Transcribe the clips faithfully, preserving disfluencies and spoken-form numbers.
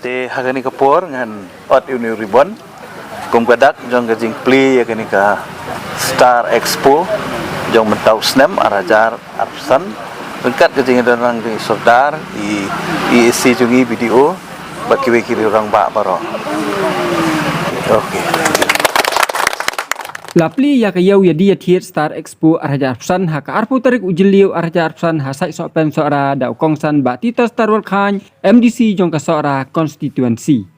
Te ha kane ka por ngan ot ïa une u ribbon kum ka dak jong ka jingplie ïa kane ka Star Expo jong mynta u snem ar hajar arphew san ryngkat ka jingïadon lang jong i Sordar, i E A C jong i, B D O bad kiwei ki rangbah baroh. Okay. La plie ïa ka ïew ïa die ïa thied Star Expo ar hajar arphew san ha ka arphew tarik u Jylliew ar hajar arphew san ha Saitsohpen Sohra da u Kongsan Bah Titos Tarwal Chyne, M D C jong ka Sohra Constituency.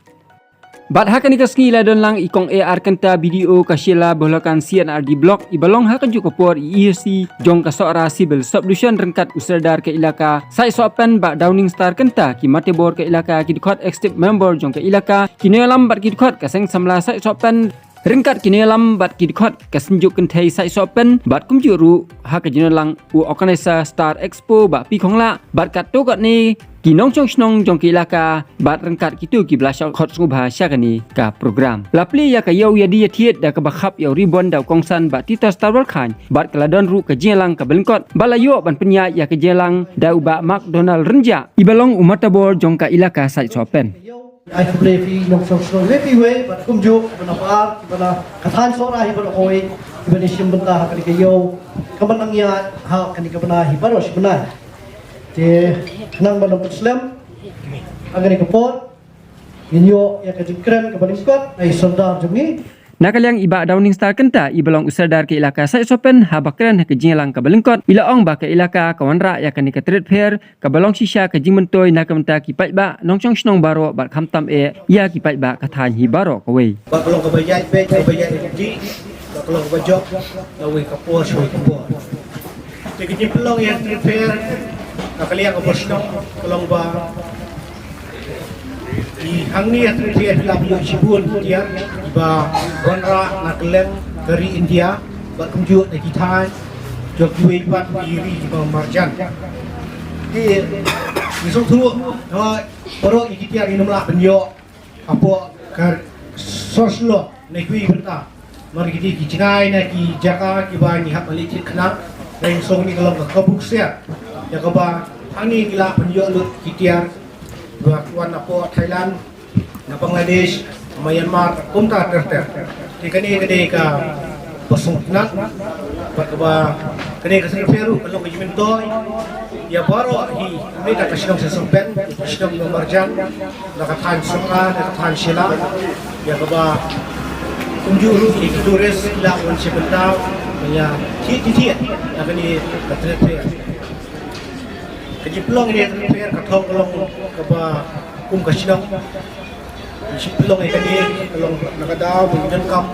Bad ha kane ka sngi la don lang i Kong A R Kynta, B D O ka Shella Bholakan C and R D Block, i ba long ha kajuh ka por i E A C jong ka Sohra Civil Subdivision ryngkat u Sordar ka ilaka Saitsohpen Bah Downing Star Kynta, ki matebor ka ilaka, ki dkhot executive member jong ka ilaka, ki nongïalam bad ki dkhot ka Seng Samla Saitsohpen ryngkat ki nongïalam bad ki dkhot ka Synjuk Kynthei Saitsohpen bad kumjuh ruh ha ka jingdon lang u organizer Star Expo Bah P Khonglah bad katto katne ki nongshong shnong jong ka ilaka bad ryngkat kito kiba la shah khot sngewbha sha kane ka program. La plie ïa ka ïew ïa die ïa thied da kaba khap ïa u ribbon da u Kongsan Bah Titos Tarwal Chyne bad ka la don ruh ka jingïalang kaba lyngkot bad la ïoh ban pynïaid ïa ka jingïalang da u Bah McDonald Rynjah, i ba long u matebor jong ka ilaka Saitsohpen. Ai khublei phi nongshong shnong, khublei phi wei bad kumjuh ban ap ar ban ka thaiñ Sohra hi ban oi ban shim bynta ha kane ka ïew ka ban nang ïa ha kane ka bynta hi baroh shi bynta. Te khnang ban ym slem ha kane ka por ngin ïoh ïa ka jingkren kaba lyngkot na i Sordar jong ngi. Na ka liang i Bah Downing Star Kynta, i ba long u Sordar ka ilaka Saitsohpen, haba kren ha ka jingïalang kaba lyngkot, i la ong ba ka ilaka ka wanrah ïa kane ka trade fair kaba long shisha ka jingmyntoi na ka bynta ki paidbah nongshong shnong baroh bad khamtam eh ïa ki paidbah ka thaiñ hi baroh kawei. Ba ka long kaba ïaid beit, kaba ïaid ryntih, ba ka long kaba jop na wei ka por sha wei ka por. Te ka jingpynlong ïa ka trade fair na ka liang ka bor shnong ka long ba i hangne ha trade fair phi la ïoh shibun ki tiar kiba wanrah na kylleng ka ri India bad kumjuh na ki thaiñ jong kiwei pat ki ri kiba marjan. Te ngi sngewthuh ba baroh ki tiar ngim lah ban ïoh hapoh ka sor shlok ne kiwei bynta. Namar kine ki jngai na ki jaka kiba ngi hap ban leit thied khnang. Ngi sngewthuh kane ka long ka kabu ksiar ïa kaba hangne ngi lah ban ïoh lut ki tiar kiba wan napoh Thailand, na Bangladesh, Myanmar, kumta ter ter. Te kane ka dei kaba sngewtynnat bad kaba kane ka trade fair ruh ka long ka jingmyntoi ïa baroh hi, ym dei tang ka shnong Saitsohpen, ka shnong ba marjan, na ka thaiñ Sohra, na ka thaiñ Shella, ïa kaba kumjuh ruh ïa ki tourist ki lah ban shim bynta ban ïa thied thied thied na kane ka trade fair. Ka jingpynlong ïa kane ka trade fair ka thok ka long kaba kum ka shnong. Ka jingpynlong ïa kane ka long na ka daw ba ngi donkam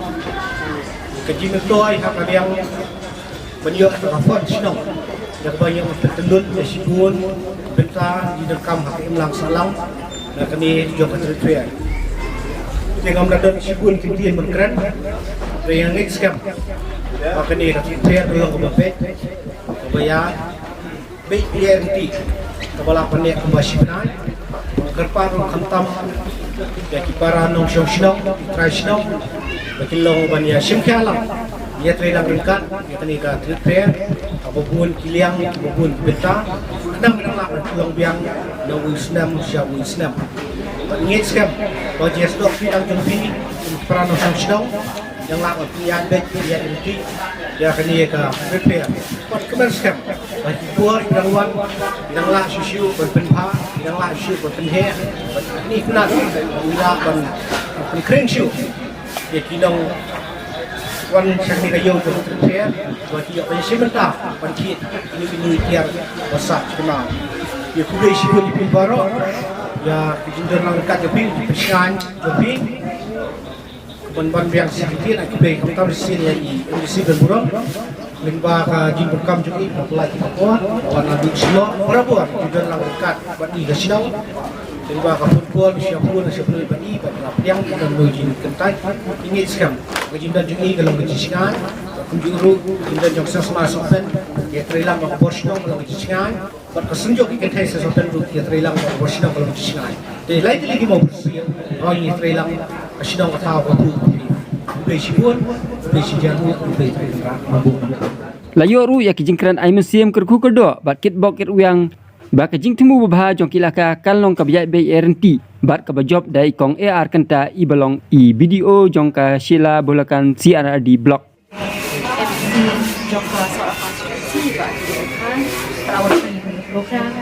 ka jingmyntoi ha ka liang ban ïoh ka fund shnong ïa kaba ïoh ban pynlut ïa shibun bynta ngi donkam ha ka imlang sahlang na kane jong ka trade fair. Te ngam da don shibun ki ktien ban kren, te ïa ngeit skhem ba kane ka trade fair ka long kaba beit, kaba ïaid beit ïa ryntih, kaba lah ban leh kumba shi bnai. Kyrpad ruh khamtam ïa ki para nongshong shnong, ki trai shnong, ba kin long ban ïa shim khia lang, ïa trei lang ryngkat ïa kane ka trade fair, kaba bun ki liang, kaba bun ki bynta, khnang ba nang lah ban pynlong biang na uwei u snem sha uwei u snem. Bad ngeit skhem ba jingïasnoh kti lang jong phi, ki para nongshong shnong, nang lah ban pynïaid beit, pynïaid ryntih ïa kane ka trade fair. Bad kmen skhem ba ki por ki dang wan, ki dang lah shuh shuh ban pynbha, ki dang lah shuh shuh ban pynheh, bad kine ki nat ngi lah ban pynkhring shuh ïa ki nongwan sha kane ka ïew jong ka trade fair, ba ki ïoh ban shim bynta ban thied kine ki nongïaid tiar ba sah sha kynmaw. Ïa khublei shibun ïa phi baroh ïa ki jingdon lang ryngkat jong phi, ki pynshngaiñ jong phi. Ban ban biang shisien, ïa khublei khamtam shisien ïa i M D C ban burom lyngba ka jingdonkam jong i, ka pynlait ka por, wan la duk shlok barabor ki don lang ryngkat bad i ka shnong. Lyngba ka phone call, sha phone, sha phone bad i, bad la pdiang ki don jingkyntait. Ngi ngeit skhem ka jingdon jong i ka long ka jingshngaiñ, kumjuh ruh ka jingdon jong Seng Samla Sohpen, ïa trei lang bad ka bor shnong ka long ka jingshngaiñ. Bad ka Synjuk ki kynthei Saitsohpen ruh ïa trei lang bad ka bor shnong ka long ka jingshngaiñ. Te lai tylli ki mawbyrsien, ngi ïa trei lang ka shnong ka thaw ka phuh. Khublei shibun, khublei shihajar nguh, khublei trei lang bad ka bor. La ïoh ruh ïa ki jingkren ai mynsiem kyrkhu kyrdoh bad kitbok kitrwiang Ba ka jingthmu babha jong ki laka kan long kaba ïaid beit ïaid ryntih bad kaba jop da i Kong A R Kynta, i ba long i B D O jong ka Shella Bulacan C R R D Block. M D C jong ka Sohra constituency, Bah T N Khan, para wali program,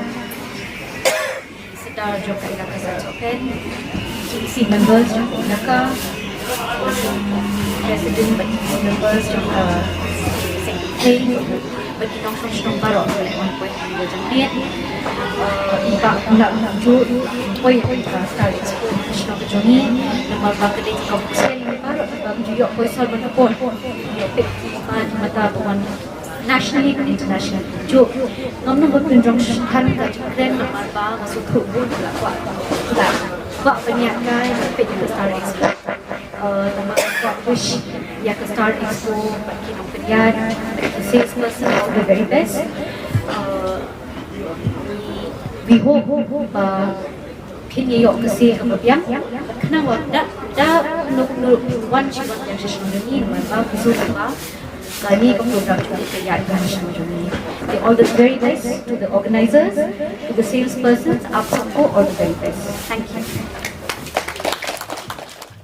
Serdar jong ka Elaka Sachok Pen, G E C members jong ka Elaka, President bad members jong ka Secretary, bad ki nongshong shnong baroh, bad ki nongshong shnong baroh. Eh, i Bah Kumla Kumla Kumjuh, poi, eh, Star Expo, shnong ka jong ngi, namar ba ka dei ka competition, baroh, ba kumjuh ïoh poi sor ban ka pun. Ïoh peit ki ba ki mata ba wan nationally and internationally. Kumjuh, ngam nang ba pynrong shan ka jingkren namar ba nga sngewthuh bun la kwah, la kwah pynïaid kai, ïoh peit ka Star Expo. Eh, tang ba nga kwah wish ïa ka Star Expo, bad ki nongpynïaid, bad ki salesperson, all the very best. Eh, we hope ba phin ïoh ka se kaba biang. Khnang ba da, da, nuk, nuk, wan shi wan biang sha shnong jong ngi, namar ba phi sngewthuh ba kane ka program jong ngi ka ïaid beit ha shnong jong ngi. Okay, all the very best to the organizers, to the salespersons, aap sabko all the very best. Thank you.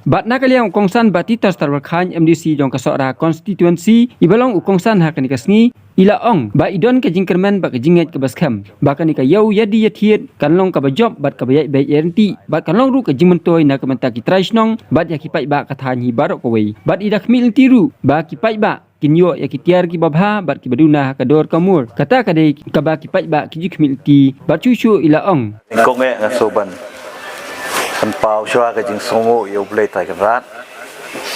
Bad na ka liang u kongsan Bah Titos Tarwarkhain, M D C jong ka Sohra constituency, i ba long u kongsan ha kane ka sngi, i la ong ba i don ka jingkyrmen bad ka jingngeit kaba skhem ba kane ka ïew ïadie ïathied kan long kaba jop bad kaba ïaid beit ïaid ryntih, bad kan long ruh ka jingmyntoi na ka bynta ki trai shnong bad ïa ki paidbah ka thaiñ hi baroh kawei. Bad i da khmih lynti ruh ba ki paidbah kin ïoh ïa ki tiar kiba bha bad kiba duna ha ka dor ka mur. Kata ka dei kaba ki paidbah ki ju khmih lynti, bad shuh shuh i la ong. Kong eh nga sngewbha ban pynpaw shuwa ka jingsngewnguh ïa U Blei Trai Kynrad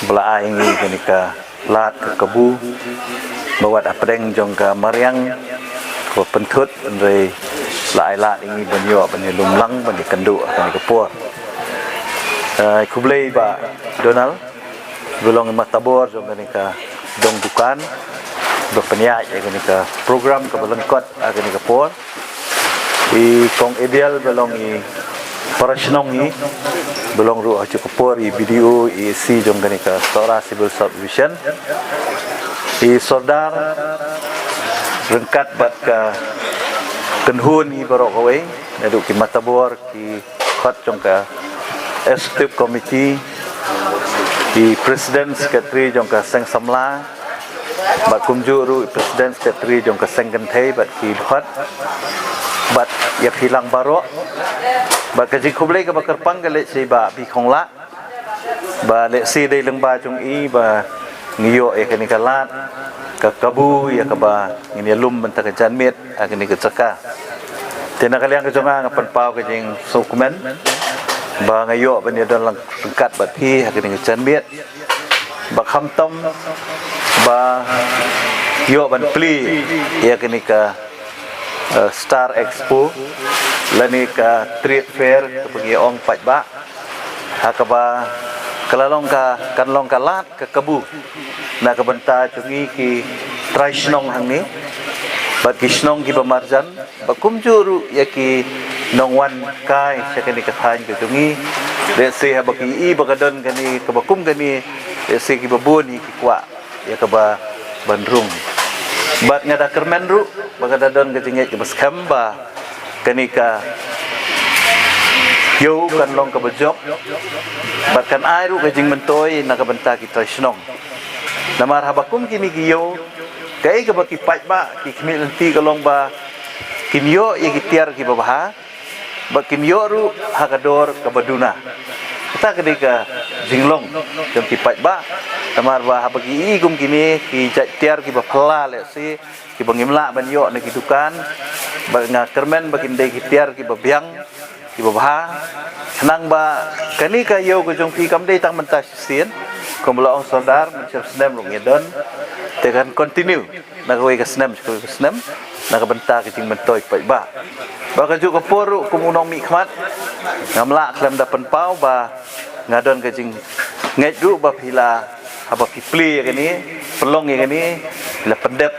ba la ai ngi kane ka lad ka kabu ba wat hapdeng jong ka mariang kaba pynthut, hynrei la ai lad ïa ngi ban ïoh ban ïalum lang ban ïakynduh ha kane ka por. Eh, khublei Bah Donald, ba long i matabor jong kane ka dong dukan, ba pynïaid ïa kane ka program kaba lyngkot ha kane ka por. I Kong Edial ba long i para shnong hi, ba long ruh ha ka por i B D O, E A C jong kane ka Sohra Civil Subdivision. I Sordar ryngkat bad ka kynhun hi baroh kawei, naduh ki matabor, ki khot jong ka executive committee, ki president secretary jong ka seng samla, bad kumjuh ruh president secretary jong ka seng kynthei bad ki khot, bad ïa phi lang baroh. Bad ka jingkhublei kaba kyrpang ka leit sha i Bah Bi Khonglah, ba lehse dei lyngba jong i ba ngi ïoh ïa kane ka lad ka kabu ïa kaba ngin ïalum bynta ka janmiet ha kane ka jaka. Te na ka liang ka jong nga nga pynpaw ka jingsngewkmen ba nga ïoh ban ïadon lang ryngkat bad phi ha kane ka janmiet, ba khamtam ba ïoh ban plie ïa kane ka, eh, Star Expo lane ka trade fair kaba ngi ong paidbah, ha kaba ka la long ka, kan long ka lad ka kabu na ka bynta jong ngi ki trai shnong hangne bad ki shnong kiba marjan, bad kumjuh ruh ïa ki nongwan kai sha kane ka thaiñ ka jong ngi. Lehse haba ki ïohi ba ka don kane kaba kum kane, lehse kiba bun hi ki kwah ïa kaba ban rung. Bad nga da kyrmen ruh ba ka da don ka jingngeit kaba skhem ba kane ka ïew kan long kaba jop bad kan ai ruh ka jingmyntoi na ka bynta ki trai shnong. Namar haba kum kine ki ïew, kaei kaba ki paidbah ki khmih lynti ka long ba kin ïoh ïa ki tiar kiba bha, ba kin ïoh ruh ha ka dor kaba duna. Kata ka dei ka jinglong jong ki paidbah. Namar ba haba ki ïohi kum kine ki jait tiar kiba phylla, lehse kiba ngim lah ban ïoh na ki dukan, ba nga kyrmen ba kin dei ki tiar kiba biang, kiba bha, khnang ba kane ka ïew ka jong phi kam dei tang mynta shisien, kumba la ong Sordar, mynshem snem ruh ngi don, te kan continue na kawei ka snem sha kawei ka snem na ka bynta ka jingmyntoi paidbah. Ba kajuh ka por ruh kum u nongmihkhmat, ngam lah khlem da pynpaw ba nga don ka jingngeit ruh ba phi la, haba phi plie ïa kane, pynlong ïa kane, phi la pyndep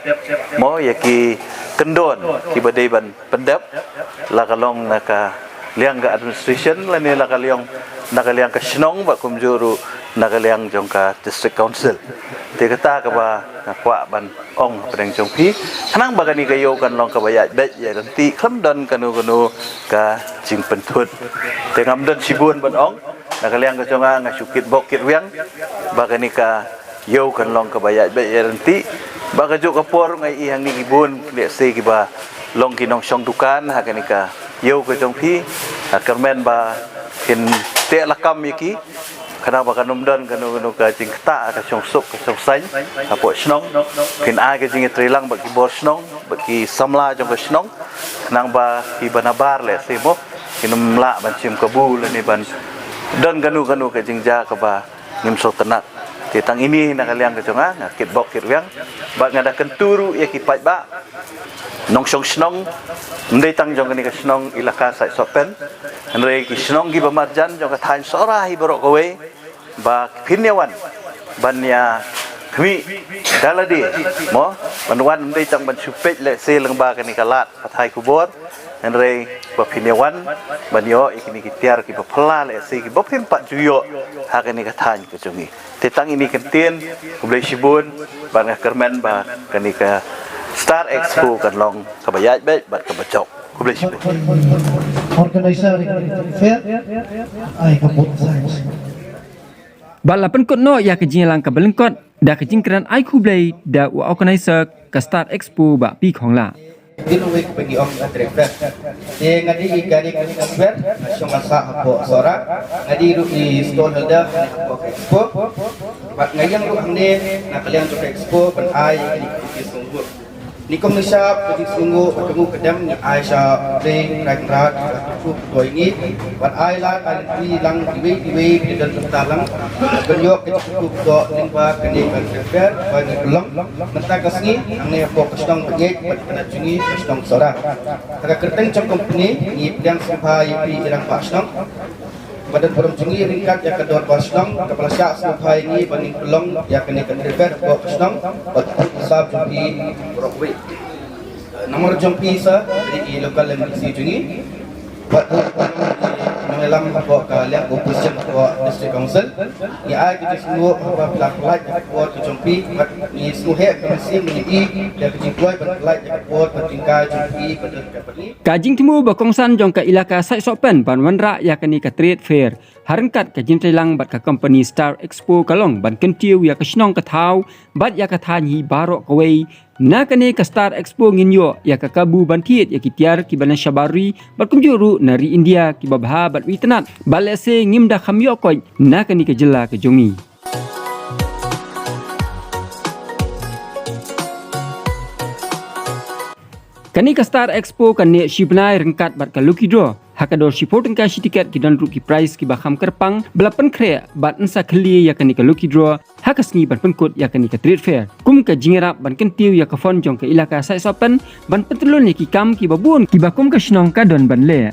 mo ïa ki kyndon kiba dei ban pyndep, la ka long na ka liang ka administration lane la ka liang, na ka liang ka shnong bad kumjuh ruh na ka liang jong ka district council. Te kata kaba nga kwah ban ong hapdeng jong phi, khnang ba kane ka ïew kan long kaba ïaid beit ïaid ryntih, khlem don kano kano ka jingpynthut. Te ngam don shibun ban ong, na ka liang ka jong nga nga shu kitbok kitrwiang ba kane ka ïew kan long kaba ïaid beit ïaid ryntih. Ba kajuh ka por nga ïohi hangne ki bun lehse kiba long ki nongshong dukan ha kane ka ïew ka jong phi, nga kyrmen ba phin teh lakam ïa ki, khnang ba kan ym don kano kano ka jingktah ka shongsuk ka shongsaiñ hapoh shnong. Phin ai ka jingïatreilang bad ki bor shnong bad ki samla jong ka shnong, khnang ba kiba nabar lehse mo kin ym lah ban shim kabu lane ban don kano kano ka jingjia kaba ngim sngewtynnat. Te tang ine na ka liang ka jong nga, nga kitbok kitrwiang bad nga da kyntu ruh ïa ki paidbah nongshong shnong, ym dei tang jong kane ka shnong Elaka Saitsohpen, hynrei ki shnong kiba marjan jong ka thaiñ Sohra hi baroh kawei, ba phin ïa wan ban ïa khmih da lade mo, ban wan ym dei tang ban shu peit lehse lyngba kane ka lad pathai khubor, hynrei ba phin ïa wan ban ïoh ïa kine ki tiar kiba phylla lehse kiba phim pat ju ïoh ha kane ka thaiñ ka jong ngi. Te tang ine kyntien, khublei shibun, bad nga kyrmen ba kane ka Star Expo kan long kaba ïaid beit bad kaba jop. Khublei shibun. Organizer fair, ai ka bot. Bad la pynkut noh ïa ka jingïalang kaba lyngkot da ka jingkren ai khublei da u organizer ka Star Expo Bah P Khongla. Din uwei kaba ngi ong ka Trade Fair. Te nga dei i Gari Kali Kaswer, nga shong nga sah hapoh Sohra, nga dei ruh i stall holder hapoh ka expo. Bad nga ïeng ruh hangne na ka liang jong ka expo ban ai ïa kine ki jingsngewnguh. Nyngkong nyngshap ka jingsngewnguh ka jingkyrkhu ka dem ngi ai sha U Blei Trai Kynrad ba kyrkhu kyrdoh ïa ngi. Bad ai lad ai lynti lang iwei iwei ba don bynta lang ban ïoh ka jingkyrkhu kyrdoh lyngba kane ka Trade Fair ba ngi pynlong mynta ka sngi hangne hapoh ka shnong Bangeit bad ka khynnah jong ngi ka shnong Sohra. Ha ka kyrteng jong ka company ngi pdiang sngewbha ïa phi i rangbah shnong ba don burom jong ngi ryngkat ïa ka dorbar shnong kaba la shah sngewbha ïa ngi ba ngin pynlong ïa kane ka Trade Fair hapoh ka shnong bad ka sap jong phi baroh kawei. Namar jong phi sa i local M D C jong ngi bad u nongïalam hapoh ka liang opposition hapoh District Council. Ngi ai ka jingsngewnguh haba phi la pynlait ïa ka por ka jong phi bad ngi sngewheh ka mynsiem ngi ïa ka jingduwai ban pynlait ïa ka por bad jingkai jong phi ba don ka bad ngi. Ka jingthmu ba kongsan jong ka Elaka Saitsohpen ban wanrah ïa kane ka Trade Fair ha ryngkat ka jingtreilang bad ka company Star Expo ka long ban kyntiew ïa ka shnong ka thaw bad ïa ka thaiñ hi baroh kawei. Na kane ka Star Expo ngin ïoh ïa ka kabu ban thied ïa ki tiar kiba na shabar ri bad kumjuh ruh na ri India kiba bha bad u itynnad, bad lehse ngim da kham ïoh koit na kane ka jylla ka jong ngi. Kane ka Star Expo kan neh shi bnai ryngkat bad ka lucky draw. Ha ka dor shiphew tyngka shi tiket ki don ruh ki prize kiba kham kyrpang ba la pynkhreh bad yn sa khyllie ïa kane ka lucky draw ha ka sngi ban pynkut ïa kane ka Trade Fair. Kum ka jingïarap ban kyntiew ïa ka fund jong ka Elaka Saitsohpen ban pyntyllun ïa ki kam kiba bun kiba kum ka shnong ka don ban leh.